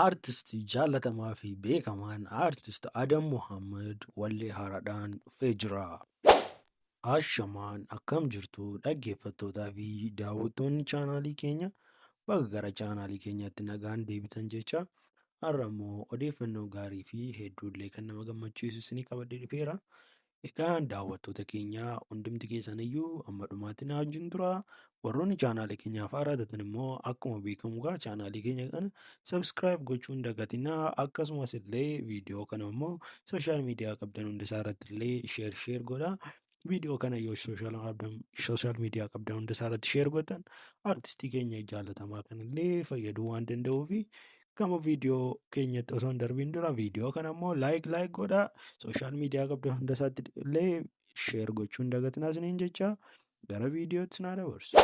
Aartist jaallatamaa fi beekamaan Aartist Adam Mohaammed wallee haaraadhaan dhufee jira. Ashamaan akkam jirtu dhaggeeffattootaa fi daawwattoonni chaanaalii keenya, baga gara chaanaalii keenyaatti nagaan deebitan jecha, har'a immoo odeeffannoo gaarii fi hedduullee kan nama gammachiisu isinii qabadhee dhufeera. Egaa daawwattoota keenya, hundumti keessan iyyuu amma dhumaatti na wajjin tura. Warroonni chaanaalii keenyaaf haaraa taatan immoo akkuma beekamu egaa chaanaalii keenya kana subscribe gochuu hin dagatinaa. Akkasumas illee viidiyoo kana immoo social media qabdan hunda isaa irratti illee share share godhaa. Viidiyoo kana yoo social media qabdan hunda isaa irratti share gootan, artistii keenya jaallatamaa kanallee fayyaduu waan danda'uufi, gama viidiyoo keenyatti osoo hin darbiin dura viidiyoo kana immoo like like godhaa, social media qabdan hunda isaatti illee share gochuu hin dagatinaa isiniin jecha, gara viidiyootti naa dabarsu.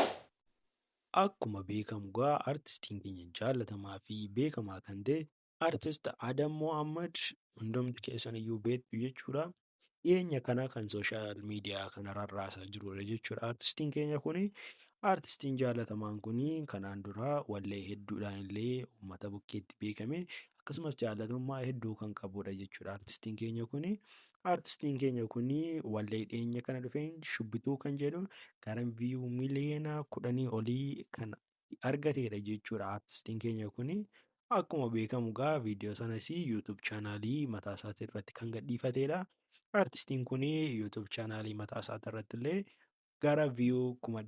Akkuma beekamu egaa artistiin keenya jaallatamaa fi beekamaa kan ta'e Artist Adam Mohaammed hundumti keessan iyyuu beektu jechuudha. Dhiyeenya kana kan social media kana rarraasaa jirudha jechuudha. Artistiin keenya kuni, artistiin jaalatamaan kuni, kanaan dura wallee hedduudhaan illee uummata bukkeetti beekame, akkasumas jaalatamummaa hedduu kan qabudha jechuudha. Artistiin keenya kuni, artistiin keenya kuni wallee dhiyeenya kana dhufeen "Shubbituu" kan jedhu gara view miliyoona 10 olii kan argatedha jechuudha. Artistiin keenya kuni akkuma beekamu egaa viidiyoo sanas YouTube chaanaalii mataa isaatii irratti kan gadhiifatedha. Artistiin kuni YouTube chaanaalii mataa isaatii irratti illee gara view kuma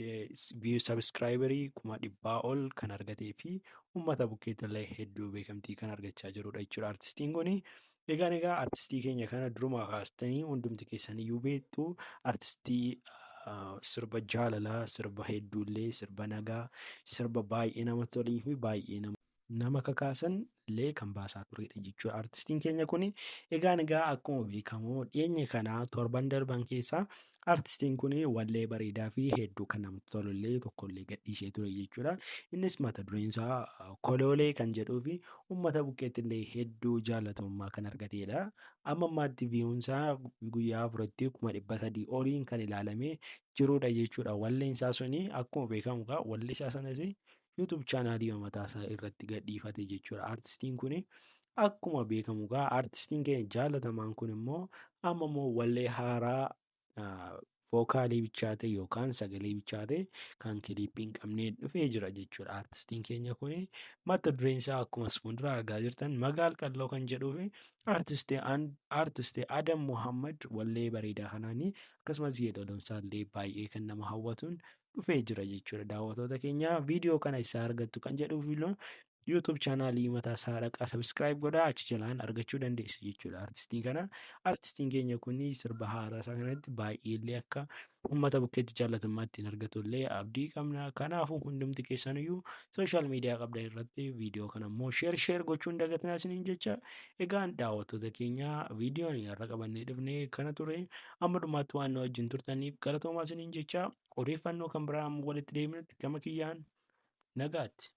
view subscriberii 100,000 ol kan argatee fi uummata bukkeetti illee hedduu beekamtii kan argachaa jirudha jechuudha artistiin kuni. Egaa artistii keenya kana durumaa kaastanii hundumti keessan iyyuu beektu, artistii sirba jaalalaa, sirba hedduullee, sirba nagaa, sirba baay'ee namatti tolanii fi baay'ee nama kakaasan illee kan baasaa turedha jechuudha. Artistiin keenya kuni egaa akkuma beekamu dhiyeenya kana torban darban keessaa artistiin kun wallee bareedaa fi hedduu kan namatti tolullee tokkollee gadhiisee ture jechuudha. Innis mata dureen isaa "Koloolee" kan jedhuu fi uummata bukkeetti illee hedduu jaalatamummaa kan argatedha. Amma ammaatti viewun isaa guyyaa 4tti 300,000 oliin kan ilaalamee jirudha jechuudha. Walleen isaa suni akkuma beekamu wallee isaa sanas YouTube chaanaalii mataa isaa irratti gadhiifate jechuudha. Artistiin kun akkuma beekamu egaa artistiin keenya jaalatamaan kun immoo amma immoo wallee haaraa vocalii bichaa ta'e yookaan sagalee bichaa ta'e kan clipii hin qabne dhufee jira jechuudha. Artistiin keenya kun mata dureen isaa akkuma fuuldura argaa jirtan "Magaal Qalloo" kan jedhuu fi artistii Adam Mohaammed wallee bareedaa kanaanii akkasumas yeedaloon isaallee baay'ee kan nama hawwatuun dhufee jira jechuudha. Daawwattoota keenya, viidiyoo kana isaa argattu kan jedhuuf YouTube chaanaalii mataa isaa dhaqaa subscribe godhaa, achi jalaan argachuu dandeessu jechuudha. Artistii kana, artistiin keenya kun sirba haaraa isaa kanatti baay'ee illee akka uummata bukkeetti jaalatamummaa ittiin argatu illee abdii qabna. Kanaafuu hundumti keessaniyyuu social media qabdan irratti viidiyoo kana immoo share share gochuu hin dagatinaa isiniin jecha. Egaan daawwattoota keenya, viidiyoon har'a qabannee dhufne kana ture. Amma dhumaatti waan nu wajjin turtaniif galatoomaa isiniin jecha, odeeffannoo kan biraa walitti deebinutti gama kiyyaan nagaatti.